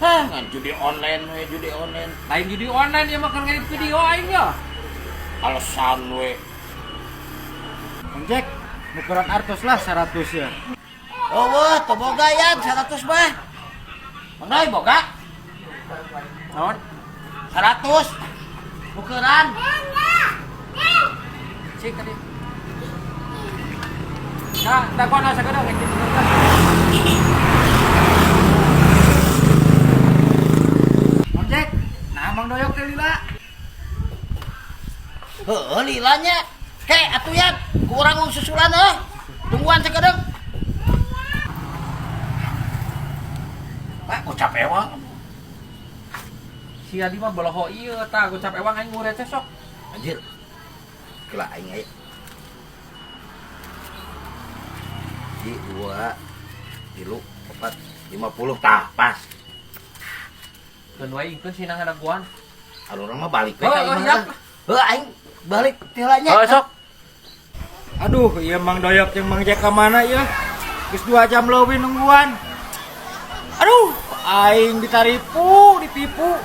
Hah, ngan judi online we, judi online. Lain judi online ya mah keur ngedit video aing ya. Alasan we. Mang Jack, nukeran artos lah 100 ya. Oh, wah, teu boga yan 100 mah. Mang Doi boga? Naon? 100. Nukeran. Cik tadi. Nah, dagoan sakedeung rek ditukerkeun. Mang Jack, nah Mang Doyok teh lila. Heueuh lila nya. Ke atuh yan, ku urang mau susulan euy. Tungguan sakedeung. Pak, ucap ewang. Si Adi mah boloho ieu tah gocap ewang aing nguret teh sok. Anjir. Kela aing aya. Di 2 3 4 50 tah pas. Keun wae ingkeun sina ngadaguan. Anu urang mah balik we Oh, ka oh, imah. siap. Heuh aing balik teh lah nya. Oh, sok. Aduh, iya Mang Doyok jeung Mang Jack ka mana ya? Geus 2 jam leuwih nungguan. Aduh, aing ditaripu, ditipu.